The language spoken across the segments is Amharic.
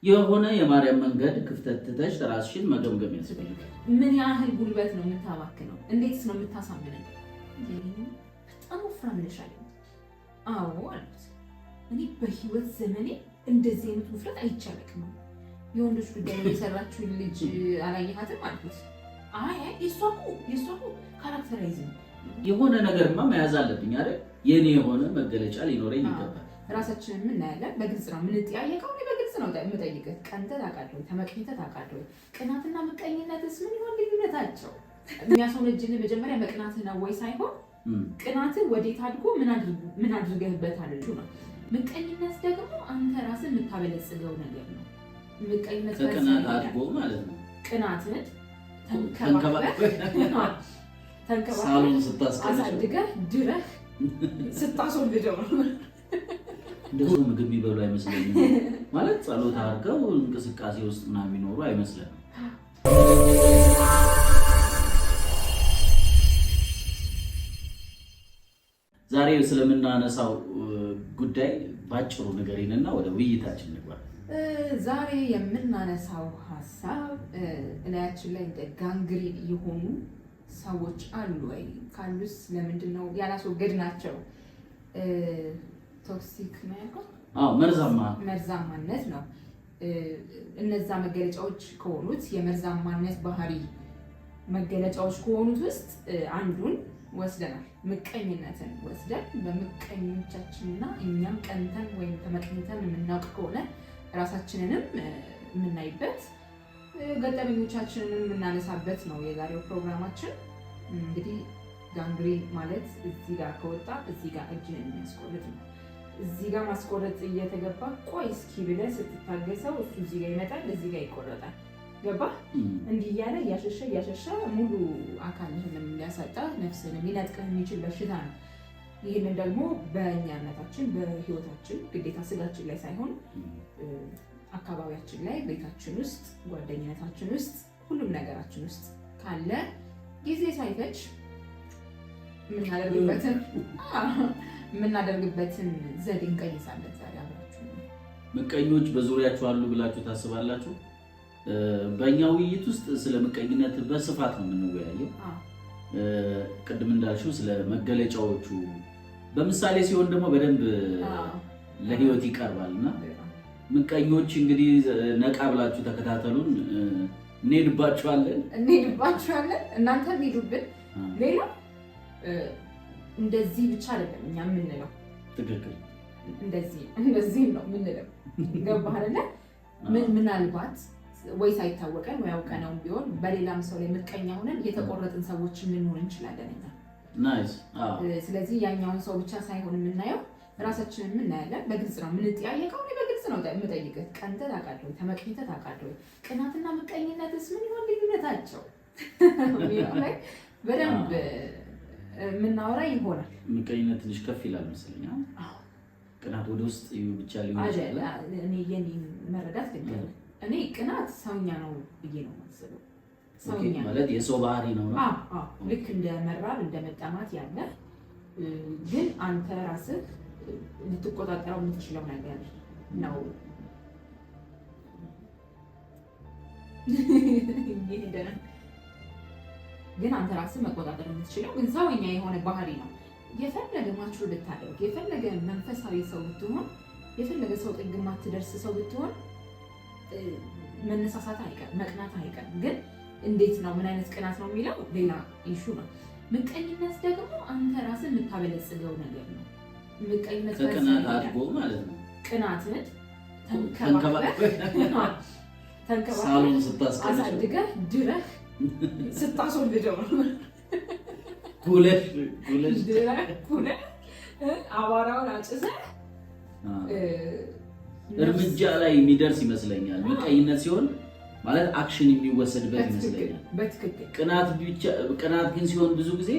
የሆነ የማርያም መንገድ ክፍተት ትተሽ ራስሽን መገምገም ያስፈልጋል። ምን ያህል ጉልበት ነው የምታባክነው? እንዴትስ ነው የምታሳምነኝ? በጣም ወፍራም ነሽ አለኝ። አዎ አልኩት። እኔ በህይወት ዘመኔ እንደዚህ አይነት ውፍረት አይቼ አላውቅም። የወንዶች ጉዳይ የሰራችውን ልጅ አላየሃትም አልኩት። አይ አይ የእሷ እኮ characterize ነው። የሆነ ነገርማ መያዝ አለብኝ አይደል? የኔ የሆነ መገለጫ ሊኖረኝ ይገባል። ራሳችንን የምናያለን። በግልጽ ነው የምንጠያየቀው። እኔ በግልጽ ነው የምጠይቅህ። ቀንተህ ታውቃለህ ወይ? ተመቅኝተህ ታውቃለህ ወይ? ቅናትና ምቀኝነትስ ምን ይሆን ልዩነታቸው? የሚያስወነጅልህ መጀመሪያ መቅናትህ ነው ወይ ሳይሆን ቅናትህ ወዴት አድጎ ምን አድርገህበታል ነው። ምቀኝነት ደግሞ አንተ ራስህ የምታበለጽገው ነገር ነው። ምቀኝነት ከቅናት አድጎ ማለት ነው። ቅናትን ተንከባክበህ ሳሎን ስታስቀምጪው አሳድገህ ድረህ ስታስወልደው ነው። እንደሱ ምግብ የሚበሉ አይመስለኝም። ማለት ጸሎት አድርገው እንቅስቃሴ ውስጥ ምናምን የሚኖሩ አይመስለንም። ዛሬ ስለምናነሳው ጉዳይ ባጭሩ ንገሪንና ወደ ውይይታችን እንግባ። ዛሬ የምናነሳው ሀሳብ እላያችን ላይ እንደ gangrene የሆኑ ሰዎች አሉ ወይ? ካሉስ ለምንድን ነው ያላስወገድናቸው? Toxic ነው ያልከው? አዎ፣ መርዛማ። መርዛማነት ነው። እነዛ መገለጫዎች ከሆኑት የመርዛማነት ባህሪ መገለጫዎች ከሆኑት ውስጥ አንዱን ወስደናል። ምቀኝነትን ወስደን በምቀኞቻችንና እኛም ቀንተን ወይም ተመቅኝተን የምናውቅ ከሆነ ራሳችንንም የምናይበት፣ ገጠመኞቻችንንም የምናነሳበት ነው የዛሬው ፕሮግራማችን። እንግዲህ gangrene ማለት እዚህ ጋር ከወጣ እዚህ ጋር እጅን የሚያስቆርጥ ነው። እዚህ ጋር ማስቆረጥ እየተገባ ቆይ እስኪ ብለህ ስትታገሰው እሱ እዚህ ጋር ይመጣል፣ እዚህ ጋር ይቆረጣል። ገባ? እንዲህ እያለ እያሸሸ እያሸሸ ሙሉ አካልህንም ሊያሳጣ ነፍስህንም ሊነጥቅህ የሚችል በሽታ ነው። ይህንን ደግሞ በእኛነታችን በህይወታችን ግዴታ ስጋችን ላይ ሳይሆን አካባቢያችን ላይ፣ ቤታችን ውስጥ፣ ጓደኝነታችን ውስጥ፣ ሁሉም ነገራችን ውስጥ ካለ ጊዜ ሳይፈጅ የምናደርግበትን ዘዴ እንቀይሳለን። ዛሬ አብራችሁ ምቀኞች በዙሪያችሁ አሉ ብላችሁ ታስባላችሁ? በእኛ ውይይት ውስጥ ስለ ምቀኝነት በስፋት ነው የምንወያየው። ቅድም እንዳልሽው ስለ መገለጫዎቹ በምሳሌ ሲሆን ደግሞ በደንብ ለህይወት ይቀርባል እና ምቀኞች እንግዲህ ነቃ ብላችሁ ተከታተሉን። እንሄድባችኋለን። እንሄድባችኋለን። እናንተም ሄዱብን። ሌላ እንደዚህ ብቻ አይደለም እኛ የምንለው። ትክክል። እንደዚህ እንደዚህ ነው የምንለው። ገባህ አይደለ? ምናልባት ወይ ሳይታወቀን ወይ አውቀነውም ቢሆን በሌላም ሰው ላይ ምቀኛ ሆነን የተቆረጥን ሰዎች ልንሆን እንችላለን እኛ። Nice። ስለዚህ ያኛውን ሰው ብቻ ሳይሆን የምናየው ራሳችንን የምናያለን። በግልጽ ነው የምንጠያየቀው። እኔ በግልጽ ነው የምጠይቅህ። ቀንተህ ታውቃለህ ወይ? ተመቅኝተህ ታውቃለህ ወይ? ቅናትና ምቀኝነትስ ምን ይሆን ልዩነታቸው? ላይ በደንብ የምናወራ ይሆናል። ምቀኝነት ትንሽ ከፍ ይላል መሰለኝ። ቅናት ወደ ውስጥ ብቻ ሊሆን ይችላል። እኔ የኔ መረዳት ልንገርህ፣ እኔ ቅናት ሰውኛ ነው ብዬ ነው የማስበው። ሰውኛ ማለት የሰው ባህሪ ነው ነው። ልክ እንደ መራብ እንደ መጠማት ያለ ግን አንተ ራስህ ልትቆጣጠረው የምትችለው ነገር ነው። ግን አንተ ራስህ መቆጣጠር የምትችለው ግን ሰውኛ የሆነ ባህሪ ነው። የፈለገ mature ብታደርግ፣ የፈለገ መንፈሳዊ ሰው ብትሆን፣ የፈለገ ሰው ጥግ ማትደርስ ሰው ብትሆን መነሳሳት አይቀርም፣ መቅናት አይቀርም። ግን እንዴት ነው፣ ምን አይነት ቅናት ነው የሚለው ሌላ issue ነው። ምቀኝነት ደግሞ አንተ ራስህ የምታበለጽገው ነገር ነው። ምቀኝነት ከቅናት አድጎ ማለት ነው። ቅናትን ተንከባክበህ ሳሎን ስታስቀምጪው አሳድገህ ድረህ ስታስወልደው ነው። ኩለሽ ኩለሽ ድረህ ኩለህ አቧራውን አጭሰህ እርምጃ ላይ የሚደርስ ይመስለኛል። ምቀኝነት ሲሆን ማለት action የሚወሰድበት ይመስለኛል። በትክክል። ቅናት ብቻ ቅናት ግን ሲሆን ብዙ ጊዜ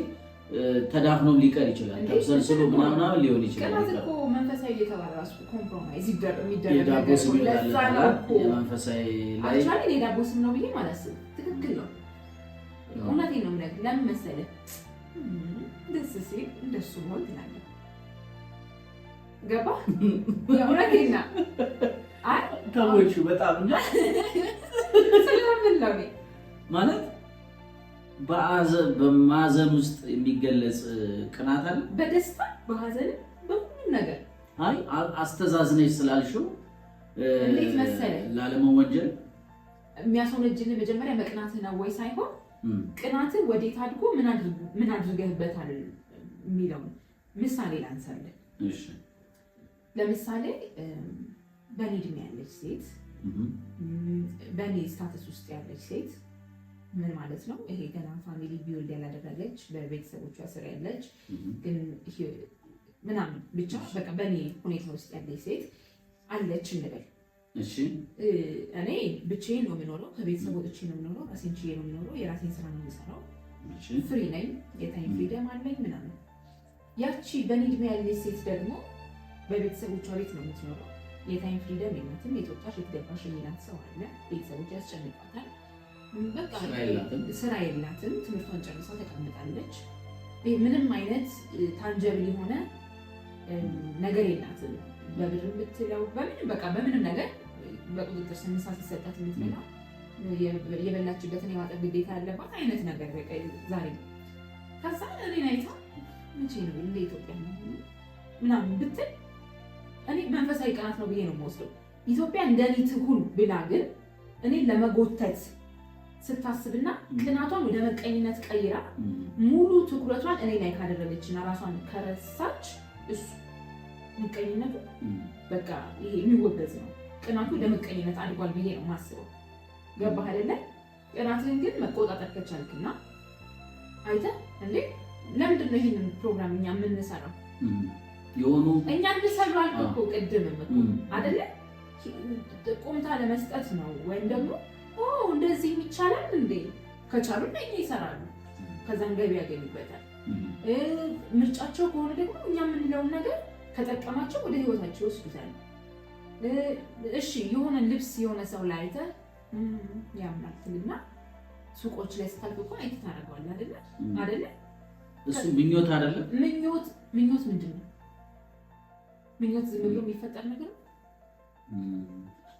ተዳፍኖም ሊቀር ይችላል። ተብሰልስሎ ምናምን ሊሆን ይችላል። ቅናት እኮ መንፈሳዊ እየተባለ ራሱ compromise የሚደረግ የዳቦ ነገር ስም ነው። ለዛ ነው ይወጣለታል። እኮ የመንፈሳዊ ላይ Actually የዳቦ ስም ነው ብዬ አላስብም። ትክክል ነው። እውነቴን ነው የምነግርህ። ለምን መሰለህ? ደስ ሲል እንደሱ መሆን ትላለህ። ገባህ? የእውነቴን ነው። ተወሹ በጣም እና ስለምን ነው ማለት በማዘን ውስጥ የሚገለጽ ቅናት አለ። በደስታ በሀዘን በሁሉም ነገር። አይ አስተዛዝነሽ ስላልሽው እንዴት መሰለህ ላለመወንጀል የሚያስወነጅል መጀመሪያ መቅናት ነው ወይ ሳይሆን ቅናት ወዴት አድጎ ምን አድርገህበታል የሚለውን ምሳሌ ላንሳለን። ለምሳሌ በእኔ እድሜ ያለች ሴት፣ በእኔ status ውስጥ ያለች ሴት ምን ማለት ነው? ይሄ ገና family build ያላደረገች፣ በቤተሰቦቿ ስር ያለች ግን ምናምን ብቻ በቃ በእኔ ሁኔታ ውስጥ ያለች ሴት አለች እንበል። እኔ ብቻዬን ነው የምኖረው፣ ከቤተሰብ ወጥቼ ነው የምኖረው፣ ራሴን ችዬ ነው የምኖረው፣ የራሴን ስራ ነው የምሰራው፣ free ነኝ፣ የ time freedom አለኝ ምናምን። ያቺ በእኔ እድሜ ያለች ሴት ደግሞ በቤተሰቦቿ ቤት ነው የምትኖረው። የ time freedom የላትም። የት ወጣሽ የት ገባሽ የሚላት ሰው አለ። ቤተሰቦች ያስጨንቋታል። በቃ ስራ የላትም። ትምህርቷን ጨርሳ ተቀምጣለች። ምንም አይነት tangible የሆነ ነገር የላትም። በብር ብትለው በምንም በቃ በምንም ነገር በቁጥጥር ስምንት ሰዓት ሲሰጣት የምትበላ፣ የበላችበትን የማጠብ ግዴታ ያለባት አይነት ነገር በቃ ዛሬ። ከዛ እኔን አይታ መቼ ነው እንደ ኢትዮጵያ ምናምን ብትል እኔ መንፈሳዊ ቅናት ነው ብዬ ነው የምወስደው። ኢትዮጵያ እንደኔ ትሁን ብላ ግን እኔን ለመጎተት ስታስብና ቅናቷን ወደ መቀኝነት ቀይራ ሙሉ ትኩረቷን እኔ ላይ ካደረገችና ራሷን ከረሳች እሱ ምቀኝነቱ በቃ ይሄ የሚወገዝ ነው። ቅናቱ ወደ ምቀኝነት አድጓል ብዬ ነው የማስበው። ገባህ አይደለ? ቅናትህን ግን መቆጣጠር ከቻልክና አይተህ እንዴ ለምንድን ነው ይህንን ፕሮግራም እኛ የምንሰራው? የሆኑ እኛ እንሰሩ አልክ እኮ ቅድምም እኮ አይደለ? ቁምታ ለመስጠት ነው ወይም ደግሞ እንደዚህ ይቻላል እንዴ ከቻሉ እኛ ይሰራሉ፣ ከዛም ገቢ ያገኙበታል። ምርጫቸው ከሆነ ደግሞ እኛ የምንለውን ነገር ከጠቀማቸው ወደ ህይወታቸው ይወስዱታል። እሺ የሆነ ልብስ የሆነ ሰው ላይ አይተህ ያምራል ትልና ሱቆች ላይ ስታልፍ እኮ አይተህ ታደርገዋለህ አይደለ? አይደለ? እሱ ምኞት አይደለም። ምኞት ምኞት ምንድን ነው? ምኞት ዝም ብሎ የሚፈጠር ነገር ነው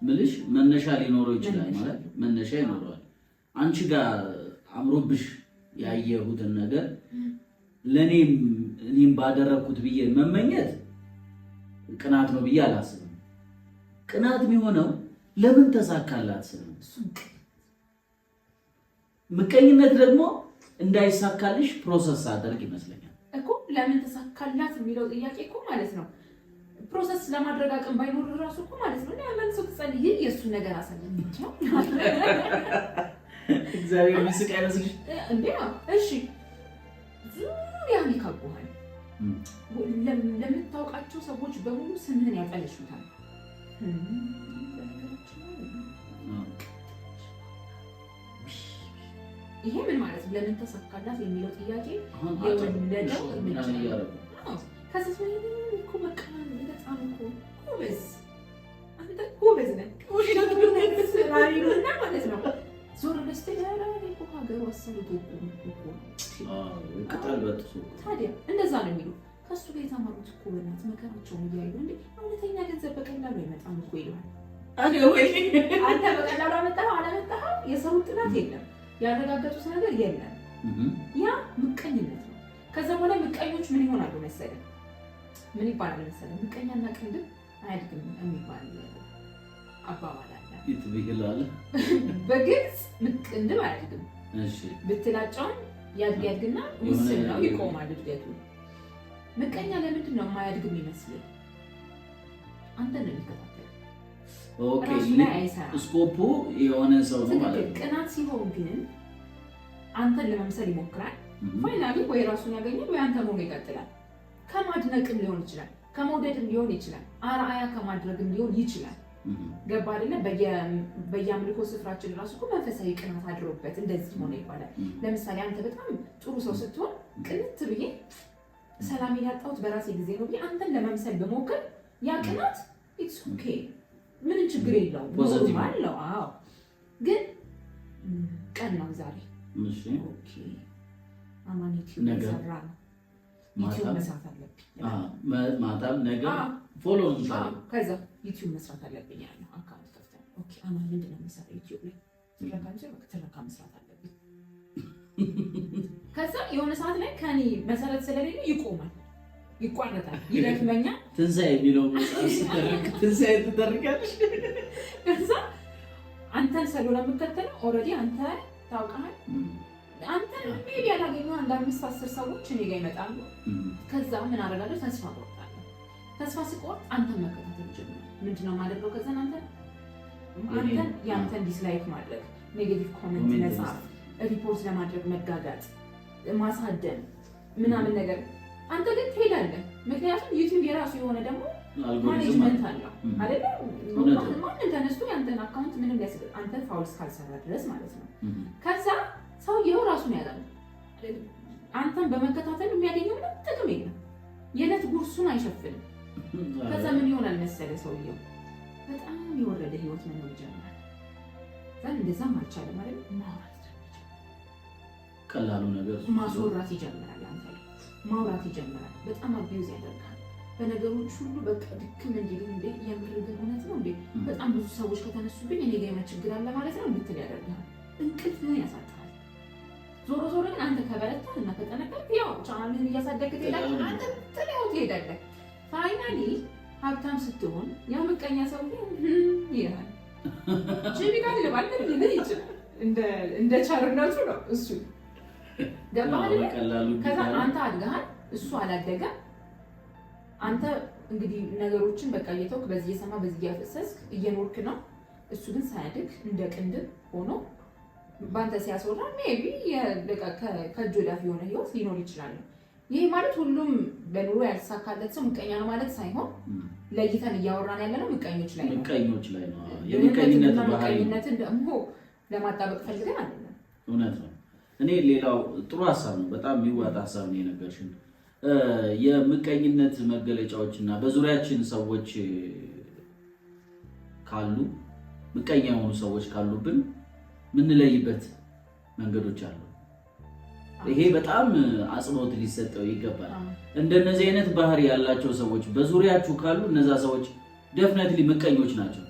ምልሽ መነሻ ሊኖረው ይችላል። ማለት መነሻ ይኖረዋል። አንቺ ጋር አምሮብሽ ያየሁትን ነገር ለኔም እኔም ባደረግኩት ብዬ መመኘት ቅናት ነው ብዬ አላስብም። ቅናት የሚሆነው ለምን ተሳካላት ስል ነው። ምቀኝነት ደግሞ እንዳይሳካልሽ process አደርግ ይመስለኛል እኮ። ለምን ተሳካላት የሚለው ጥያቄ እኮ ማለት ነው process ለማድረግ አቅም ባይኖር እራሱ እኮ ማለት ነው አንዳንድ ሰው ትጸልይ የእሱን ነገር አሳየቻው እግዚአብሔር የሚስቅ አይመስልሽ እንዴ? እሺ ዙሪያን ይከቡሃል። ለምታውቃቸው ሰዎች በሙሉ ስምህን ያጠለሹታል። ይሄ ምን ማለት ነው? ለምን ተሳካላት የሚለው ጥያቄ የወለደው እርምጃ ነው። ከዛ ሰው እኮ በቃ በጣም እኮ ጎበዝ፣ አንተ ጎበዝ ነህ ማለት ነው። ዞር በስተ እኮ ሀገሩ አሰርቶ ቅጠል በጥሶ ታዲያ እንደዛ ነው የሚሉ። ከእሱ ጋር የተማሩት እኮ በእናትህ መከራቸውን እያዩ እንዴ እውነተኛ ገንዘብ በቀላሉ አይመጣም እኮ ይለዋል። አንተ በቀላሉ አመጣኸው አላመጣኸው የሰሩት ጥናት የለም፣ ያረጋገጡት ነገር የለም። ያ ምቀኝነት ነው። ከዛ በኋላ ምቀኞች ምን ይሆናሉ መሰለህ? ምን ይባላል መሰለህ? ምቀኛና ቅንድብ አያድግም የሚባል አባባል አለ። በግልጽ ቅንድብ አያድግም ብትላጨውም ያድግ ያድግና ውስን ነው፣ ይቆማል እድገቱ። ምቀኛ ለምንድን ነው የማያድግ የሚመስልህ? አንተን ነው የሚከታተል። scope ኡ የሆነ ሰው ነው ማለት ነው። ቅናት ሲሆን ግን አንተን ለመምሰል ይሞክራል። finally ወይ ራሱን ያገኛል ወይ አንተ መሆኑ ይቀጥላል። ከማድነቅም ሊሆን ይችላል፣ ከመውደድም ሊሆን ይችላል፣ አርአያ ከማድረግም ሊሆን ይችላል። ገባ አይደለ? በየአምልኮ ስፍራችን ራሱ እኮ መንፈሳዊ ቅናት አድሮበት እንደዚህ ሆነ ይባላል። ለምሳሌ አንተ በጣም ጥሩ ሰው ስትሆን ቅንት ብዬ ሰላሜን ያጣሁት በራሴ ጊዜ ነው ብዬ አንተን ለመምሰል በሞክር ያ ቅናት it's okay፣ ምንም ችግር የለውም፣ normal ነው። አዎ፣ ግን ቀን ነው ዛሬ። okay አማን ዩቲዩብ ሰራ ነው፣ ዩቲዩብ መስራት አለብኝ። ማታም ነገ follow ከዛ ዩቲዩብ መስራት አለብኝ ያለው አማን ምንድን ነው የሚሰራው ዩቲዩብ ላይ? ትረካ እንጂ በቃ ትረካ መስራት አለብኝ። ከዛ የሆነ ሰዓት ላይ ከኔ መሰረት ስለሌለ ይቆማል፣ ይቋረጣል፣ ይደክመኛል። ትንሣኤ የሚለው መጽሐፍ ስትተርክ ትንሣኤ ትተርካለሽ። ከዛ አንተን ስለሆነ የምከተለው already አንተ ታውቃለህ። አንተን maybe ያላገኙ አንድ አምስት አስር ሰዎች እኔ ጋር ይመጣሉ። ከዛ ምን አደርጋለሁ? ተስፋ ቆርጣለሁ። ተስፋ ስቆርጥ አንተን መከታተል ጀምራለሁ። ምንድነው የማደርገው? ከዛ አንተን የአንተን dislike ማድረግ፣ negative comment መጻፍ፣ ሪፖርት ለማድረግ መጋጋጥ፣ ማሳደን ምናምን ነገር። አንተ ግን ትሄዳለህ። ምክንያቱም ዩቲዩብ የራሱ የሆነ ደግሞ management አለው አይደለ? ማንም ተነስቶ የአንተን account ምንም ሊያስገ አንተ foul እስካልሰራ ድረስ ማለት ነው። ከዛ ሰውየው ራሱን ያጣል። አንተን በመከታተል የሚያገኘው ምንም ጥቅም የለም። የዕለት ጉርሱን አይሸፍንም። ከዛ ምን ይሆናል መሰለ፣ ሰውየው በጣም የወረደ ህይወት መኖር ይጀምራል። ከዛ እንደዛም አልቻለም ማለት ማውራት ቀላሉ ነገር ማስወራት ይጀምራል። አንተ ላይ ማውራት ይጀምራል። በጣም abuse ያደርጋል በነገሮች ሁሉ። በቃ ድክም እንዲል፣ እንዴ የምር ግን እውነት ነው እንዴ፣ በጣም ብዙ ሰዎች ከተነሱብኝ እኔ ጋር የሆነ ችግር አለ ማለት ነው እንድትል ያደርጋል። እንቅልፍህን ያሳጣል። ዞሮ ዞሮ ግን አንተ ከበረታህ እና ከጠነከርክ ያው ቻናልህን እያሳደግክ ትሄዳለህ። አንተ ጥለኸው ትሄዳለህ። Finally ሀብታም ስትሆን ያ ምቀኛ ሰው ይልሃል። ጅብ ይጋልባል ሊልህ ይችላል። እንደ ቸርነቱ ነው እሱ። ገባህ አይደለ? ከዛ አንተ አድገሃል፣ እሱ አላደገም። አንተ እንግዲህ ነገሮችን በቃ እየተውክ፣ በዚህ እየሰማ በዚህ እያፈሰስክ እየኖርክ ነው። እሱ ግን ሳያድግ እንደ ቅንድብ ሆኖ በአንተ ሲያስወራ maybe ከእጅ ወዳፍ የሆነ ህይወት ሊኖር ይችላል። ይሄ ማለት ሁሉም በኑሮ ያልተሳካለት ሰው ምቀኛ ነው ማለት ሳይሆን ለይተን እያወራን ያለ ነው ምቀኞች ላይ ነው። ምቀኞች ላይ ነው። የምቀኝነት ባህሪ ምቀኝነትን ደግሞ ለማጣበቅ ፈልገን አይደለም። እውነት ነው። እኔ ሌላው ጥሩ ሀሳብ ነው፣ በጣም የሚዋጥ ሀሳብ ነው የነገርሽን። የምቀኝነት መገለጫዎች እና በዙሪያችን ሰዎች ካሉ፣ ምቀኛ የሆኑ ሰዎች ካሉብን የምንለይበት መንገዶች አሉ። ይሄ በጣም አጽንኦት ሊሰጠው ይገባል። እንደነዚህ አይነት ባህሪ ያላቸው ሰዎች በዙሪያችሁ ካሉ እነዛ ሰዎች definitely ምቀኞች ናቸው።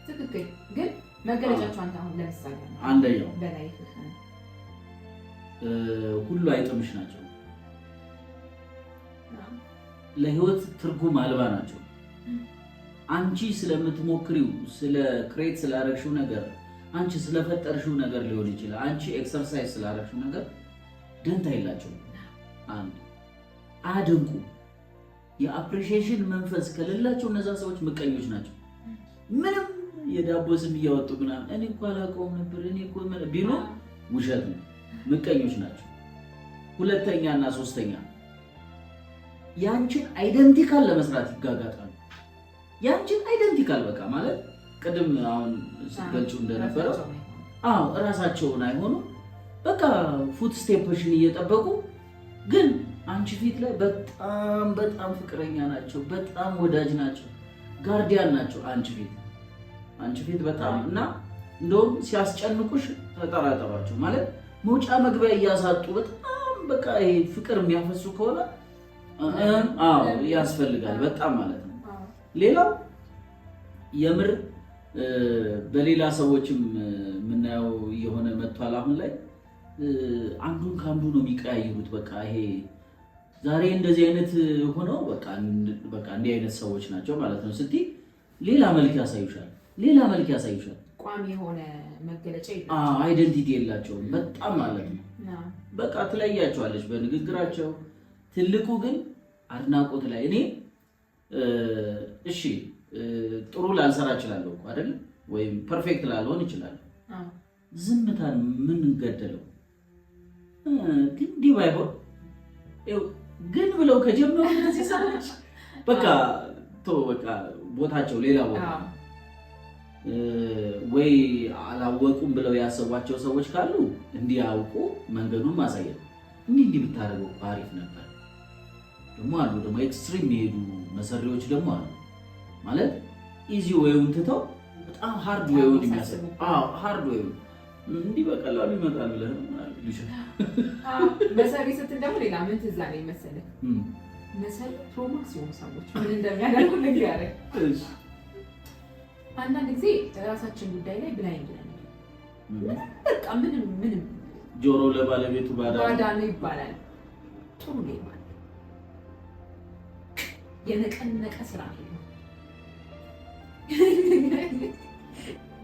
ትክክል። ግን መገለጫቸው አንተ አሁን ለምሳሌ አንደኛው በ life ሁሉ አይጥምሽ ናቸው። ለህይወት ትርጉም አልባ ናቸው። አንቺ ስለምትሞክሪው፣ ስለ create ስላረግሽው ነገር፣ አንቺ ስለፈጠርሽው ነገር ሊሆን ይችላል። አንቺ exercise ስላረግሽው ነገር ደንታ የላቸውም። አንድ አያደንቁ። የ appreciation መንፈስ ከሌላቸው እነዛ ሰዎች ምቀኞች ናቸው። ምንም የዳቦ ስም እያወጡ ምናምን እኔ እኮ አላውቀውም ነበር እኔ እኮ ቢሉ ውሸት ነው። ምቀኞች ናቸው። ሁለተኛ እና ሶስተኛ ያንቺን identical ለመስራት ይጋጋጣሉ። ያንቺን identical በቃ ማለት ቅድም አሁን ስትገልጪው እንደነበረው፣ አዎ፣ እራሳቸውን አይሆኑም። በቃ footstep ሽን እየጠበቁ ግን አንቺ ፊት ላይ በጣም በጣም ፍቅረኛ ናቸው፣ በጣም ወዳጅ ናቸው፣ guardian ናቸው አንቺ ፊት በጣም። እና እንደውም ሲያስጨንቁሽ ተጠራጠሯቸው። ማለት መውጫ መግቢያ እያሳጡ በጣም በቃ ይሄ ፍቅር የሚያፈሱ ከሆነ አዎ ያስፈልጋል በጣም ማለት ነው። ሌላው የምር በሌላ ሰዎችም የምናየው እየሆነ መጥቷል። አሁን ላይ አንዱን ከአንዱ ነው የሚቀያይሩት። በቃ ይሄ ዛሬ እንደዚህ አይነት ሆነው በቃ እንዲህ አይነት ሰዎች ናቸው ማለት ነው ስትይ ሌላ መልክ ያሳዩሻል፣ ሌላ መልክ ያሳዩሻል። ቋሚ የሆነ መገለጫ identity የላቸውም በጣም ማለት ነው። በቃ ትለያቸዋለች በንግግራቸው። ትልቁ ግን አድናቆት ላይ እኔ እሺ ጥሩ ላልሰራ እችላለሁ እኮ አይደል? ወይም perfect ላልሆን እችላለሁ። ዝምታን ምን ገደለው? ግን እንዲህ ባይሆን ግን ብለው ከጀመሩ እነዚህ ሰዎች በቃ ቶ በቃ ቦታቸው ሌላ ቦታ ወይ አላወቁም ብለው ያሰቧቸው ሰዎች ካሉ እንዲያውቁ መንገዱን ማሳየት፣ እንዲህ እንዲህ ብታደርገው እኮ አሪፍ ነበር። ደግሞ አሉ ደግሞ extreme የሚሄዱ መሰሪዎች ደግሞ አሉ። ማለት easy way ኡን ትተው በጣም hard way ኡን የሚያስቡ፣ hard way ኡን እንዲህ በቀላሉ ይመጣል ብለህ መሰሪ ስትል ደግሞ ሌላ ምን ትዝ አለኝ መሰለህ? መሰሪ pro max የሆኑ ሰዎች ምን እንደሚያደርጉ ልንገርህ። አንዳንድ ጊዜ ራሳችን ጉዳይ ላይ blind ነን። በቃ ምንም ምንም ጆሮ ለባለቤቱ ባዳ ባዳ ነው ይባላል። ጥሩ ሌባ ነው። የነቀነቀ ስራ ነው።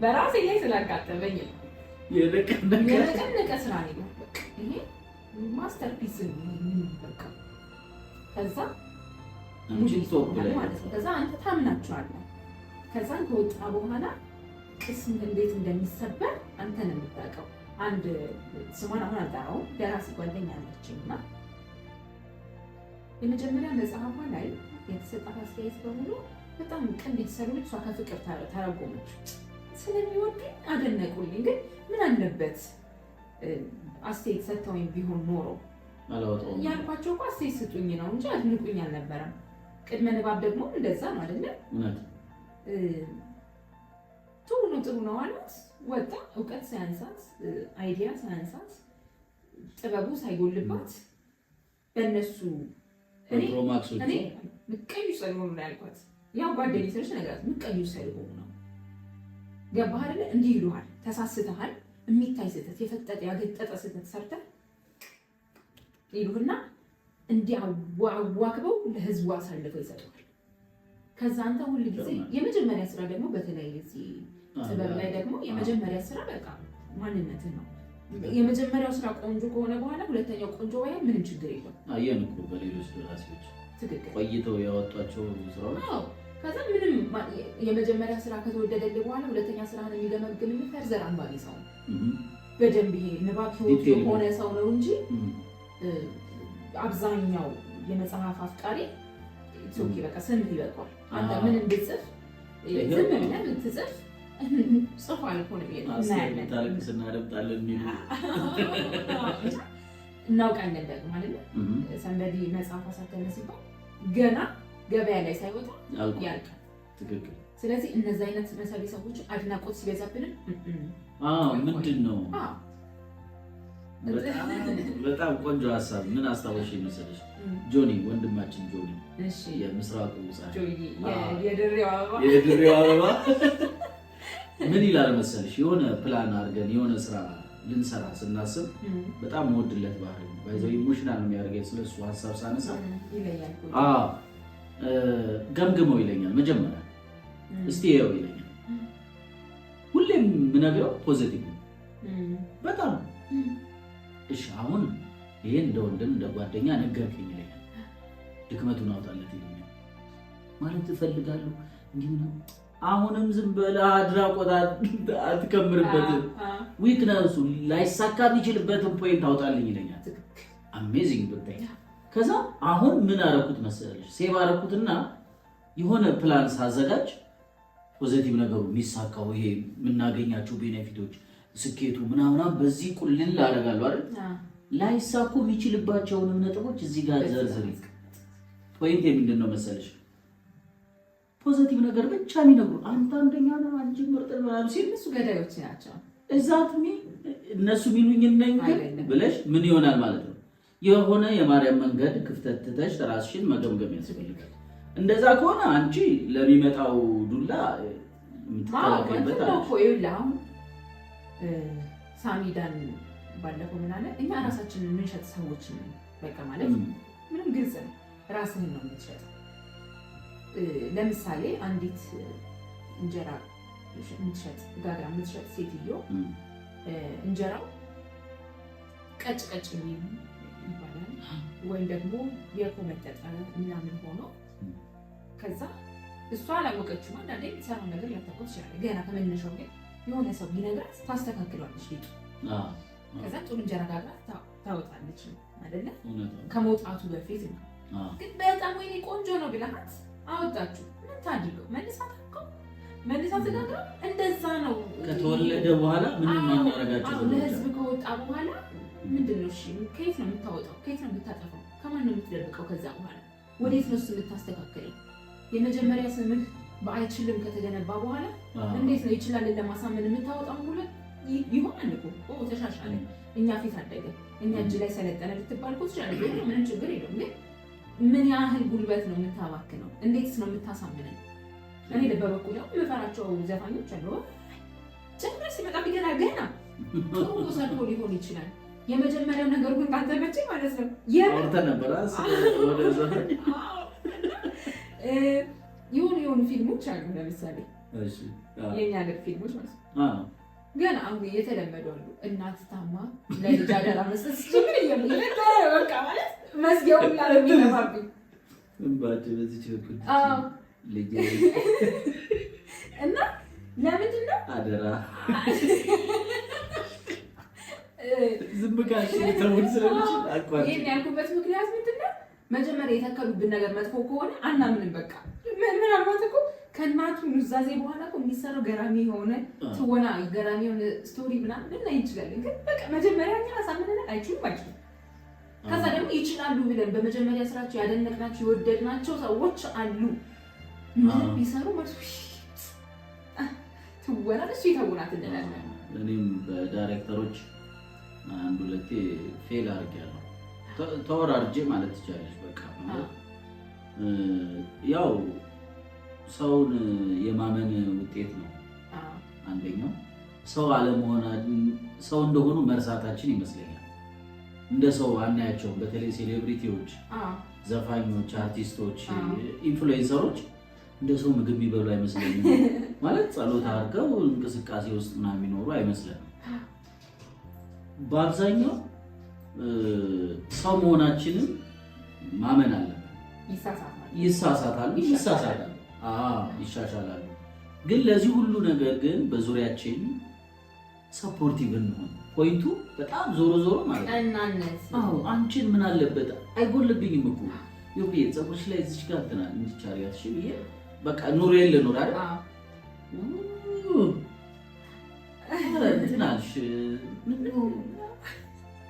በራሴ ላይ ስላጋጠመኝ ነው። የነቀነቀ ስራ ነው። በቃ ይሄ masterpiece ነው። በቃ ከዛ ማለት ነው። ከዛ አንተ ታምናቸዋለህ። ከዛን ከወጣ በኋላ ቅስም እንዴት እንደሚሰበር አንተ ነው የምታውቀው። አንድ ስሟን አሁን አልጠራውም፣ ደራሲ ጓደኛ አለችኝ እና የመጀመሪያ መጽሐፏ ላይ የተሰጣት አስተያየት በሙሉ በጣም ቅን የተሰሩ፣ እሷ ከፍቅር ተረጎመች። ስለሚወዱኝ አደነቁልኝ። ግን ምን አለበት አስተያየት ሰጥተውኝ ቢሆን ኖሮ፣ ያልኳቸው እኮ አስተያየት ስጡኝ ነው እንጂ አድንቁኝ አልነበረም። ቅድመ ንባብ ደግሞ እንደዛ ነው አይደለም? ጥሩ ነው ጥሩ ነው አሏት። ወጣ። እውቀት ሳያንሳት፣ idea ሳያንሳት፣ ጥበቡ ሳይጎልባት በእነሱ እኔ ምቀኞች ስለሆኑ ነው ያልኳት። ያው ጓደኛዬ ስለሆነች ነገራት። ምቀኞች ስለሆኑ ነው። ገባህ አይደለ? እንዲህ ይሉሃል፣ ተሳስተሃል፣ የሚታይ ስህተት፣ የፈጠጠ ያገጠጠ ስህተት ሰርተህ ይሉህና እንዲህ አዋክበው ለህዝቡ አሳልፈው ይሰጡሃል። ከዛ አንተ ሁል ጊዜ የመጀመሪያ ስራ ደግሞ በተለይ እዚህ ጥበብ ላይ ደግሞ የመጀመሪያ ስራ በቃ ማንነትህ ነው። የመጀመሪያው ስራ ቆንጆ ከሆነ በኋላ ሁለተኛው ቆንጆ ባይሆን ምንም ችግር የለውም። አየን እኮ በሌሎች ደራሲዎች ትክክል ቆይተው ያወጧቸው ስራዎች። አዎ፣ ከዛ ምንም የመጀመሪያ ስራ ከተወደደልህ በኋላ ሁለተኛ ስራህን የሚገመግምልህ further አንባቢ ሰው ነው። በደንብ ይሄ ንባብ ህይወቱ የሆነ ሰው ነው እንጂ አብዛኛው የመጽሐፍ አፍቃሪ okay በቃ ስምህ ይበቃዋል። አንተ ምን እንድጽፍ ዝም ብለህ ብትጽፍ ጽፏል እኮ ነው እናያለን፣ እናደምጣለን የሚሉ እናውቃለን ደግሞ አይደለ? Somebody መጽሐፍ አሳተመ ሲባል ገና ገበያ ላይ ሳይወጣ ያልቃል። ትክክል። ስለዚህ እነዚህ አይነት መሰሪ ሰዎች አድናቆት ሲበዛብንም ምንድን ነው፣ በጣም ቆንጆ ሀሳብ። ምን አስታወሽ መሰለሽ? ጆኒ ወንድማችን ጆኒ፣ የምስራቁ የድሬው አበባ ምን ይላል መሰለሽ? የሆነ ፕላን አድርገን የሆነ ስራ ልንሰራ ስናስብ፣ በጣም መወድለት ባህሪ ነው። By the way emotional ነው የሚያደርገኝ ስለሱ ሀሳብ ሳነሳ። ገምግመው ይለኛል። መጀመሪያ እስቲ ይኸው ይለኛል። ሁሌም የምነግረው positive ነው በጣም። እሺ አሁን ይሄን እንደ ወንድም እንደ ጓደኛ ነገርከኝ ይለኛል። ድክመቱን አውጣለት ይለኛል። ማለት እፈልጋለሁ እንዲህ ነው። አሁንም ዝም በለህ፣ አድናቆት አትከምርበትም። Weakness ኡ ላይሳካ የሚችልበትን point አውጣልኝ ይለኛል። Amazing ብታይ። ከዛ አሁን ምን አረኩት መሰለሽ? Save አረኩትና የሆነ ፕላን ሳዘጋጅ positive ነገሩ የሚሳካው ይሄ የምናገኛቸው benefit ኦች፣ ስኬቱ ምናምና በዚህ ቁልል አደርጋለሁ አይደል? ላይሳኩ የሚችልባቸውንም ነጥቦች እዚህ ጋር ዘርዝሪ። Point ምንድን ነው መሰለሽ? Positive ነገር ብቻ የሚነግሩ፣ አንተ አንደኛ ነህ፣ አንቺ ምርጥ ምናምን ሲል እነሱ ገዳዮች ናቸው። እዛት እነሱ የሚሉኝ ነኝ ብለሽ ምን ይሆናል ማለት ነው። የሆነ የማርያም መንገድ ክፍተት ትተሽ ራስሽን መገምገም ያስፈልጋል። እንደዛ ከሆነ አንቺ ለሚመጣው ዱላ የምትከላከይበት አሁን ሳሚዳን ባለፈው ምን አለ? እኛ ራሳችንን የምንሸጥ ሰዎች ነን። በቃ ማለት ምንም ግልጽ ነው። ራስህን ነው የምትሸጠው። ለምሳሌ አንዲት እንጀራ የምትሸጥ፣ ጋግራ የምትሸጥ ሴትዮ እንጀራው ቀጭ ቀጭ የሚል ይባላል ወይም ደግሞ የኮመጠጠ ምናምን ሆኖ ከዛ እሷ አላወቀችውም። አንዳንዴ የምትሰራውን ነገር ላታውቀው ትችላለች። ገና ከመነሻው ግን የሆነ ሰው ቢነግራት ታስተካክለዋለች ሊጡ። ከዛ ጥሩ እንጀራ ጋግራ ታወጣለች አይደለ? ከመውጣቱ በፊት ነው። ግን በጣም ወይኔ ቆንጆ ነው ብለሃት አወጣችሁ፣ ምን ታድርገው? መልሳ ታውቀው፣ መልሳ ተጋግረው እንደዛ ነው። ከተወለደ በኋላ ምንም ማናረጋቸው ለህዝብ ከወጣ በኋላ ምንድን ነው? እሺ ከየት ነው የምታወጣው? ከየት ነው የምታጠፋው? ከማን ነው የምትደብቀው? ከዛ በኋላ ወዴት ነው እሱ የምታስተካክለው? የመጀመሪያ ስምህ በአይችልም ከተገነባ በኋላ እንዴት ነው ይችላልን ለማሳመን የምታወጣው? ሁለት ይሆናል እኮ፣ ተሻሻለ፣ እኛ ፊት አደገ፣ እኛ እጅ ላይ ሰለጠነ ልትባል እኮ ትችላለህ። ምንም ችግር የለውም። ግን ምን ያህል ጉልበት ነው የምታባክነው? እንዴትስ ነው የምታሳምነን? እኔ በበኩል የምፈራቸው ዘፋኞች አሉ። ጭራሽ ሲመጣ ገና ገና ጥሩ ሰርቶ ሊሆን ይችላል። የመጀመሪያው ነገር ግን ካልተመቸኝ ማለት ነው አውርተን ነበር ወደ ዘፈን የሆኑ የሆኑ ፊልሞች አሉ። ለምሳሌ የኛ ሀገር ፊልሞች ማለት ነው። ገና አሁን እየተለመዱ አሉ። እናት ታማ ለልጅ አደራ መስጠት ስትጀምር በቃ ማለት መዝጊያው ሁላ ነው የሚገባብኝ እና ለምንድን ነው አደራ ዝም ካልሽ ተውን ስለምችል አቋርጪ። ይሄን ያልኩበት ምክንያት ምንድን ነው? መጀመሪያ የተከሉብን ነገር መጥፎ ከሆነ አናምንም። በቃ ምናልባት እኮ ከእናቱ ኑዛዜ በኋላ እኮ የሚሰራው ገራሚ የሆነ ትወና፣ ገራሚ የሆነ story ምናምን ልናይ እንችላለን። ግን በቃ መጀመሪያ እኛ አሳምነናል፣ አይችሉም አይችሉም። ከዛ ደግሞ ይችላሉ ብለን በመጀመሪያ ስራቸው ያደነቅናቸው የወደድናቸው ሰዎች አሉ። ምንም ቢሰሩ መልሱ ትወና እሱ የተውናት እንላለን። እኔም በዳይሬክተሮች አንድ ሁለቴ fail አድርጌያለሁ። ተወራርጄ ማለት ትችላለች። በቃ ማለት ያው ሰውን የማመን ውጤት ነው። አንደኛው ሰው አለመሆን ሰው እንደሆኑ መርሳታችን ይመስለኛል። እንደ ሰው አናያቸውም። በተለይ celebrity ዎች፣ ዘፋኞች፣ አርቲስቶች፣ influencer ኦች እንደ ሰው ምግብ የሚበሉ አይመስለኝም። ማለት ጸሎት አድርገው እንቅስቃሴ ውስጥ ምናምን የሚኖሩ አይመስለንም። በአብዛኛው ሰው መሆናችንን ማመን አለብን። ይሳሳታሉ፣ ይሳሳታሉ፣ ይሻሻላሉ። ግን ለዚህ ሁሉ ነገር ግን በዙሪያችን supportive እንሆን። point ኡ በጣም ዞሮ ዞሮ ማለት ነው። አንቺን ምን አለበት አይጎልብኝም እኮ ዮቢ ፀጉርሽ ላይ እዚች ጋር እንትና እንዲቻሪያት እሺ ብዬ በቃ ኑሮ የለ ኑር አይደል እንትን አልሽ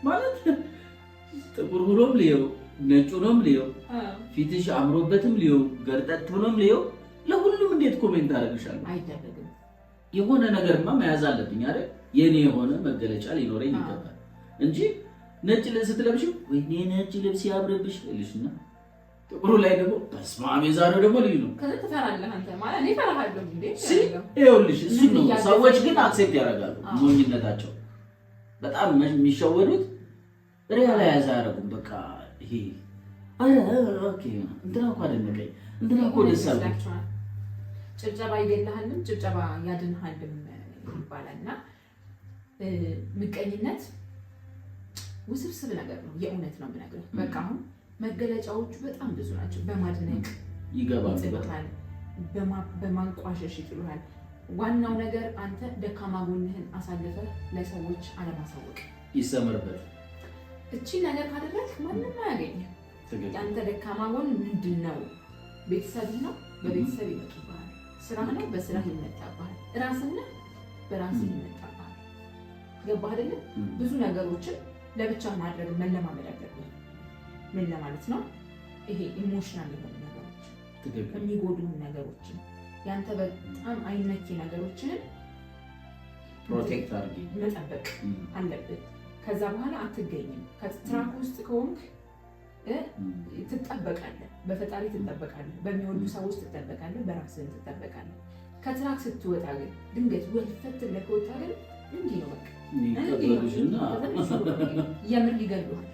ማለት ጥቁር ብሎም ልየው ነጭ ሆኖም ልየው ፊትሽ አምሮበትም ልየው ገርጠት ብሎም ልየው ለሁሉም እንዴት comment አደርግሻለሁ? አይደረግም። የሆነ ነገርማ መያዝ አለብኝ አይደል? የኔ የሆነ መገለጫ ሊኖረኝ ይገባል እንጂ ነጭ ልብስ ስትለብሽ ወይኔ ነጭ ልብስ ያምርብሽ እልሽና ጥቁሩ ላይ ደግሞ በስመ አብ የዛሬው ደግሞ ልዩ ነው። ከዛ ትፈራለህ አንተ ማለት እኔ እፈራለሁ እንዴ። ይኸውልሽ እሱ ነው። ሰዎች ግን accept ያደርጋሉ ሞኝነታቸው። በጣም የሚሸወዱት realize አያደርጉም። በቃ ይሄ አረ okay እንትና እኮ አደነቀኝ እንትና እኮ ደስ አለኝ። ጭብጨባ ይገልሃልም ጭብጨባ ያድንሃልም ይባላልና ምቀኝነት ውስብስብ ነገር ነው። የእውነት ነው የምነግርህ። በቃ አሁን መገለጫዎቹ በጣም ብዙ ናቸው። በማድነቅ ይገባል፣ ይጥሉሃል፣ በማንቋሸሽ ይጥሉሃል። ዋናው ነገር አንተ ደካማ ጎንህን አሳልፈህ ለሰዎች አለማሳወቅ ይሰመርበት። እቺ ነገር ካደረግህ ማንም አያገኝም። የአንተ ደካማ ጎን ምንድን ነው? ቤተሰብህ ነው፣ በቤተሰብ ይመጡብሃል። ስራህ ነው፣ በስራህ ይመጣብሃል። ራስህ ነህ፣ በራስህ ይመጣብሃል። ገባህ አይደለ? ብዙ ነገሮችን ለብቻ ማድረግ መለማመድ አለብህ። ምን ለማለት ነው? ይሄ emotional የሆኑ ነገሮች፣ የሚጎዱህን ነገሮችን፣ ያንተ በጣም አይነኬ ነገሮችን protect አድርጊ መጠበቅ አለብህ። ከዛ በኋላ አትገኝም። ከ track ውስጥ ከሆንክ ትጠበቃለህ፣ በፈጣሪ ትጠበቃለህ፣ በሚወዱ ሰዎች ትጠበቃለህ፣ በራስህም ትጠበቃለህ። ከ track ስትወጣ ግን ድንገት ወልፈት ብለህ ከወጣ ግን እንዲህ ነው በቃ የምር ይገሉሃል።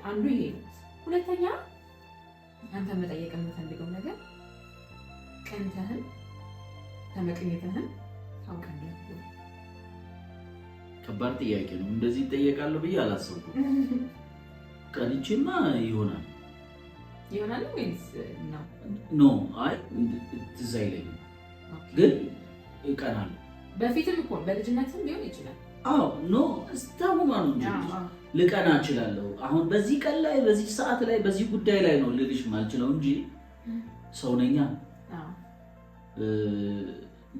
አንዱ ይሄ ነው። ሁለተኛ አንተ መጠየቅ የምፈልገው ነገር ቀንተህም ተመቅኝተህም ታውቃለህ? ከባድ ጥያቄ ነው። እንደዚህ ይጠየቃለሁ ብዬ አላሰብኩም። ቀንቼማ ይሆናል ይሆናል ወይስ ነው? No አይ ትዝ አይለኝም፣ ግን እቀናለሁ። በፊትም እኮ በልጅነትም ሊሆን ይችላል። አዎ no እስታሁኗ ነው እንጂ ልቀና እችላለሁ። አሁን በዚህ ቀን ላይ በዚህ ሰዓት ላይ በዚህ ጉዳይ ላይ ነው ልልሽ ማልችለው እንጂ ሰው ነኛ።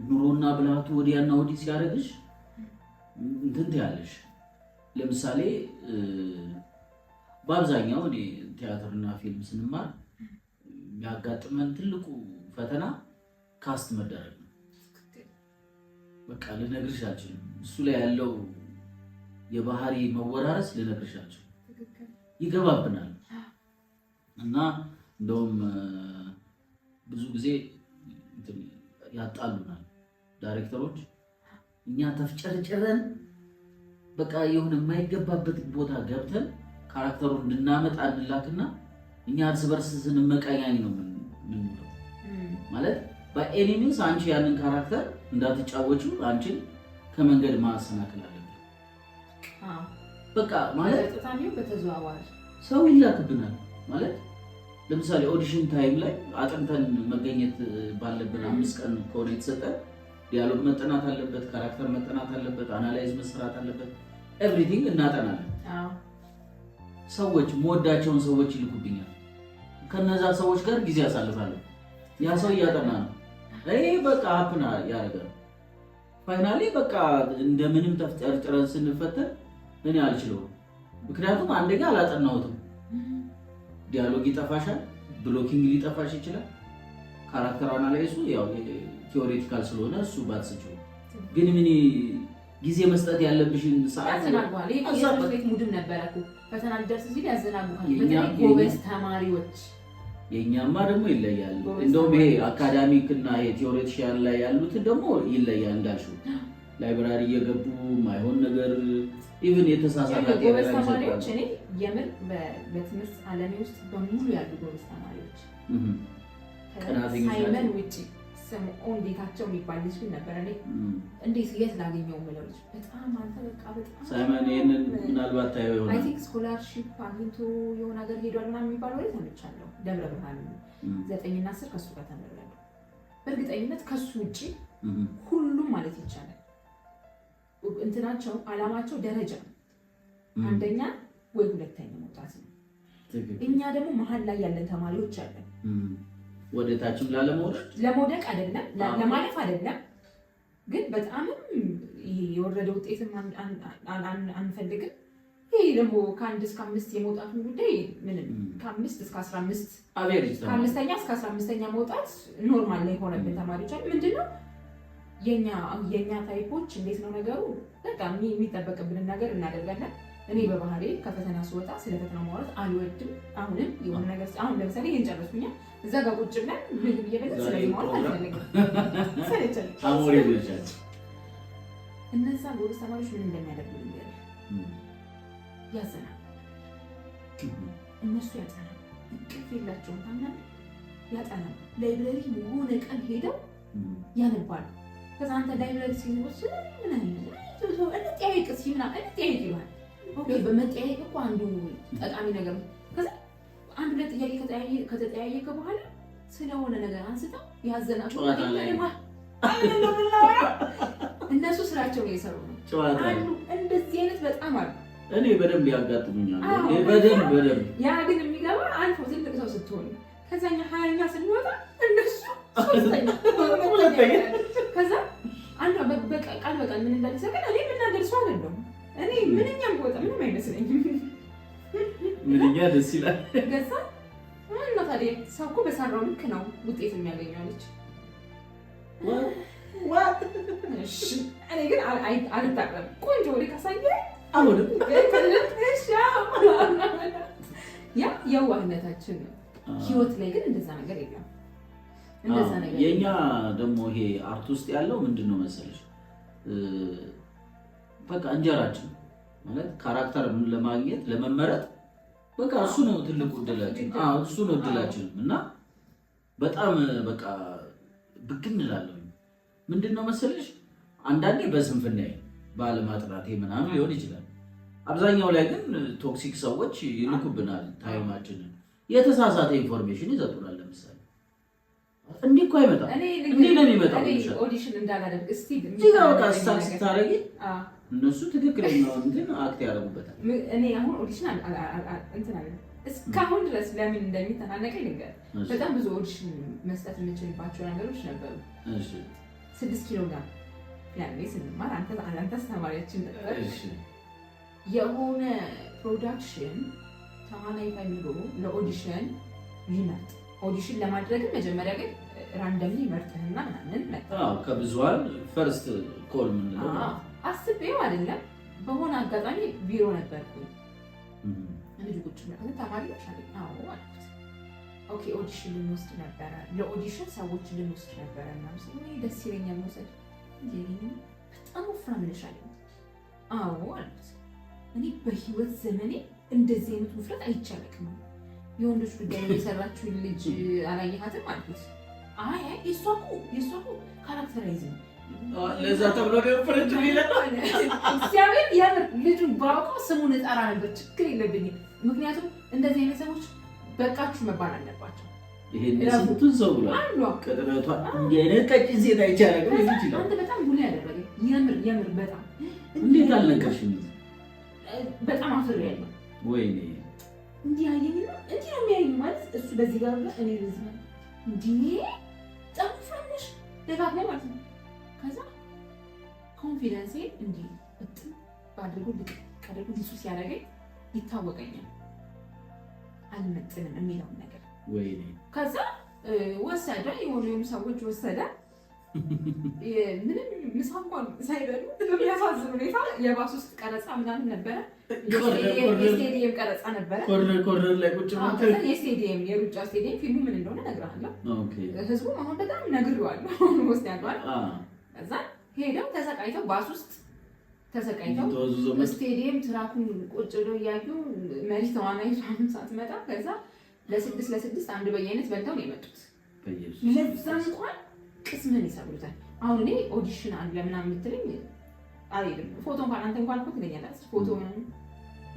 ኑሮና ብልሃቱ ወዲያና ወዲህ ሲያደርግሽ እንትን ትያለሽ። ለምሳሌ በአብዛኛው እኔ ቲያትርና ፊልም ስንማር የሚያጋጥመን ትልቁ ፈተና cast መደረግ ነው። በቃ ልነግርሽ አልችልም። እሱ ላይ ያለው የባህሪ መወራረስ ልነግርሽ አልችልም። ይገባብናል። እና እንደውም ብዙ ጊዜ ያጣሉናል ዳይሬክተሮች። እኛ ተፍጨርጭረን በቃ የሆነ የማይገባበት ቦታ ገብተን character ኡን እንድናመጣ እንላክና እኛ እርስ በርስ ስንመቀኛኝ ነው የምንውለው። ማለት በ any means አንቺ ያንን character እንዳትጫወቺው አንቺን ከመንገድ ማሰናከል አለብን። በቃ ማለት በቀጥታም ይሁን በተዘዋዋሪ ሰው ይላክብናል። ማለት ለምሳሌ audition time ላይ አጥንተን መገኘት ባለብን 5 ቀን ከሆነ የተሰጠ፣ dialogue መጠናት አለበት፣ character መጠናት አለበት፣ analyze መሰራት አለበት። Everything እናጠናለን። ሰዎች፣ የምወዳቸውን ሰዎች ይልኩብኛል። ከነዛ ሰዎች ጋር ጊዜ አሳልፋለሁ። ያ ሰው እያጠና ነው። ይሄ በቃ happen ያደርጋል። Finally በቃ እንደምንም ተፍጨርጭረን ስንፈተን እኔ አልችለውም። ምክንያቱም አንደኛ አላጠናሁትም። Dialogue ይጠፋሻል፣ blocking ሊጠፋሽ ይችላል። Character analysis ኡ ያው theoretical ስለሆነ እሱ ባትስችው ግን ምን ጊዜ መስጠት ያለብሽን ሰዓት ያዘናጉሃል። ይሄ የትምህርት ቤት mood ም ነበረ እኮ፣ ፈተና ሊደርስ ሲል ያዘናጉሃል። በተለይ ጎበዝ ተማሪዎች። የእኛማ ደግሞ ይለያል። ጎበዝ እንደውም ይሄ ተማሪዎች። Academic እና ይሄ theoretician ላይ ያሉትን ደግሞ ይለያል እንዳልሽው፣ library እየገቡ ማይሆን ነገር even የተሳሳተ ጎበዝ ተማሪዎች፣ እኔ የምር በትምህርት ዓለሜ ውስጥ በሙሉ ያሉ ጎበዝ ተማሪዎች ቀናተኞች ሳይመን ናቸው። ውጭ ስምኦን ጌታቸው የሚባል ልጅ ግን ነበረ። እኔ እንዴት የት ላገኘው የምለው ልጅ፣ በጣም አንተ በቃ በጣም ሳይመን ይህንን ምናልባት ታየው I ይሆናል። think scholarship አግኝቶ የሆነ ሀገር ሄዷል ምናምን የሚባል ወሬ ሰምቻለሁ። ደብረ ብርሃን 9ና 10 ከሱ ጋር ተምሬያለሁ። በእርግጠኝነት ከሱ ውጭ ሁሉም ማለት ይቻላል እንትናቸው አላማቸው ደረጃ ነው። አንደኛ ወይ ሁለተኛ መውጣት ነው። እኛ ደግሞ መሀል ላይ ያለን ተማሪዎች አለን። ወደ ታችም ላለመውረድ። ለመውደቅ አይደለም፣ ለማለፍ አይደለም፣ ግን በጣምም ይሄ የወረደ ውጤትም አንፈልግም። ይሄ ደግሞ ከ1 እስከ 5 የመውጣቱን ጉዳይ ምንም ከ5 እስከ 15 average ተማሪ። ከአምስተኛ እስከ 15ኛ መውጣት normal ላይ የሆነብን ተማሪዎች አሉ። ምንድነው የኛ type ኦች እንዴት ነው ነገሩ? በቃ የሚጠበቅብንን ነገር እናደርጋለን። እኔ በባህሬ ከፈተና ስወጣ ስለ ፈተና ማውራት አልወድም። አሁንም የሆነ ነገር፣ አሁን ለምሳሌ ይህን ጨረስኩኛ፣ እዛ ጋር ቁጭ ብለን ምግብ እየበላን ዛሬ ስለዚህ ማውራት ፕሮግራም አልፈልግም። ሰለቸኝ። አሞሬ ልጆቻችን። እነዛ ጎበዝ ተማሪዎች ምን እንደሚያደርጉ ልንገርህ፣ ያዘናል። እነሱ ያጠናል፣ እንቅልፍ የላቸውም። ታምናለህ? ያጠናል። Library የሆነ ቀን ሄደው ያነባሉ። ከዛ አንተ library ሲኖር እንጠያየቅ እስኪ ምናምን እንጠያየቅ ይሉሃል። Okay፣ በመጠያየቅ እኮ አንዱ ጠቃሚ ነገር ነው። ከዛ አንድ ሁለት ጥያቄ ከተጠያየቀ በኋላ ስለሆነ ነገር አንስተው ያዘናሉ። ጨዋታ ላይ። እነሱ ስራቸውን እየሰሩ ነው። ጨዋታ ላይ። አሉ፣ እንደዚህ አይነት በጣም አሉ። እኔ በደንብ ያጋጥሙኛል። እኔ በደንብ በደንብ። ያ ግን የሚገባ አልፎ ትልቅ ሰው ስትሆን፣ ከዛኛ 20ኛ ስንወጣ እነሱ ሶስተኛ፣ ሁለተኛ። ከዛ አንዷ በቃ ቃል በቃል ምን እንዳለች፣ ግን እኔ የምናገር ሰው አይደለሁም። እኔ ምንኛም ብወጣ ምንም አይመስለኝም። ምንኛ ደስ ይላል። ገዛ እና ታዲያ ሰው እኮ በሰራው ልክ ነው ውጤት የሚያገኘው አለች። እሺ፣ እኔ ግን አልታረም። ቆንጆ ወሬ ካሳየ አሁንም እሺ፣ አዎ። ያ የዋህነታችን ነው። ህይወት ላይ ግን እንደዛ ነገር የለም። እንደዛ ነገር የኛ የለም። ደግሞ ይሄ art ውስጥ ያለው ምንድን ነው መሰለሽ፣ በቃ እንጀራችን ማለት character ለማግኘት፣ ለመመረጥ፣ በቃ እሱ ነው ትልቁ እድላችን። አዎ፣ እሱ ነው እድላችን እና በጣም በቃ ብግን እላለሁ። ምንድን ነው መሰለሽ፣ አንዳንዴ በስንፍናዬ ባለማጥናቴ ምናምን ሊሆን ይችላል። አብዛኛው ላይ ግን toxic ሰዎች ይልኩብናል time ኣችንን፣ የተሳሳተ information ይሰጡናል። ለምሳሌ እንዲህ እኮ አይመጣም፣ እኔ እንዲህ ነው የሚመጣው እኔ ይልሻል። Audition እንዳላደርግ እስቲ እዚህ ጋር በቃ stuck ስታደርጊ እነሱ ትክክለኛውን እንትን act ያደርጉበታል። እኔ አሁን audition እንትን አለ፣ እስካሁን ድረስ ለምን እንደሚተናነቀኝ ልንገርህ። በጣም ብዙ audition መስጠት የምችልባቸው ነገሮች ነበሩ። 6 ኪሎ ጋር ያኔ ስንማር አንተ አስተማሪያችን ነበር። የሆነ production ተዋናይ ፈልጎ ለ audition ሊመርጥ፣ audition ለማድረግም መጀመሪያ ግን randomly መርጥህና ምናምን መጣ። አዎ፣ ከብዙሃን first call የምንለው ማለት ነው። አስቤው አይደለም፣ በሆነ አጋጣሚ ቢሮ ነበርኩኝ። ልጁ ቁጭ ብሎ፣ ተማሪ ነሽ አለኝ። አዎ አልኩት። Okay audition ልንወስድ ነበረ፣ ለ audition ሰዎች ልንወስድ ነበረ ምናምን ሲል እኔ ደስ ይለኛል መውሰድ። እንዲህ በጣም ወፍራም ነሽ አለኝ። አዎ አልኩት። እኔ በህይወት ዘመኔ እንደዚህ አይነት ውፍረት አይቼ አላውቅም። የወንዶች ጉዳይ የሰራችውን ልጅ አላየሃትም አልኩት። አይ አይ፣ የእሷ እኮ characterize ነው። ለዛ ተብሎ ነው የወፈረችው ይላል። እግዚአብሔር የምር ልጁን ባውቀው ስሙን እጠራ ነበር። ችግር የለብኝም። ምክንያቱም እንደዚህ አይነት ሰዎች በቃችሁ መባል አለባቸው። ይሄን ስንቱን ሰው ብሏል። አሉ። ቅጥነቷ እንዲህ አይነት ቀጭን ሴት አይቼ አላውቅም ሊል ይችላል። አንተ በጣም bully ያደረገኝ የምር የምር በጣም። እንዴት አልነገርሽኝ? በጣም አፍሬያለሁ። ወይኔ። እንዲህ አየኝና እንዲህ ነው የሚያየኝ፣ ማለት እሱ በዚህ ጋር ብሎ እኔ በዚህ ጋር፣ እንዲህ በጣም ወፍራም ነሽ ደጋግሞ ማለት ነው። ከዛ confidence ኤ እንዲህ እጥም አድርጎ ልቅቅ አድርጎ ንጹህ ሲያደርገኝ ይታወቀኛል አልመጥንም የሚለውን ነገር። ወይኔ። ከዛ ወሰደ፣ የሆኑ የሆኑ ሰዎች ወሰደ። ምንም ምሳ እንኳን ሳይበሉ በሚያሳዝን ሁኔታ የባስ ውስጥ ቀረጻ ምናምን ነበረ። የስቴዲየም ቀረጻ ነበረ። Corner corner ላይ ቁጭ አዎ፣ ብሎ ከዛ የስቴዲየም፣ የሩጫ ስቴዲየም፣ ፊልሙ ምን እንደሆነ እነግርሃለሁ። ህዝቡም አሁን በጣም ነግሬዋለሁ ውስጥ ያለዋል። ከዛ ሄደው ተሰቃይተው፣ ባስ ውስጥ ተሰቃይተው ተወዙዞ መስ ስቴዲየም track ኡን ቁጭ ብለው እያዩ መሪ ተዋናይቷን ሳትመጣ ከዛ ለስድስት ለስድስት አንድ በየአይነት በልተው ነው የመጡት። በኢየሱስ። ለዛ እንኳን ቅስምን ይሰብሩታል። አሁን እኔ audition አለ ምናምን የምትለኝ አልሄድም። ፎቶ እንኳን አንተ እንኳን እኮ ትለኛለህ፣ ፎቶ ምናምን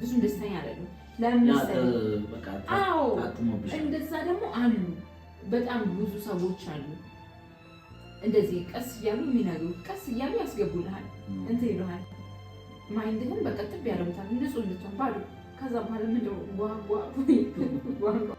ብዙም ደስተኛ አይደለም። ለምን መሰለኝ? በቃ አዎ። ታትሞብሻል። እንደዛ ደግሞ አሉ፣ በጣም ብዙ ሰዎች አሉ። እንደዚህ ቀስ እያሉ የሚነግሩ፣ ቀስ እያሉ ያስገቡልሃል፣ እንትን ይሉሃል። Mind ህን በቃ ጥብ ያደርጉታል፣ ንጹህ እንድትሆን ባዶ። ከዛ በኋላ ምንድነው ጓ ጓ ጓ።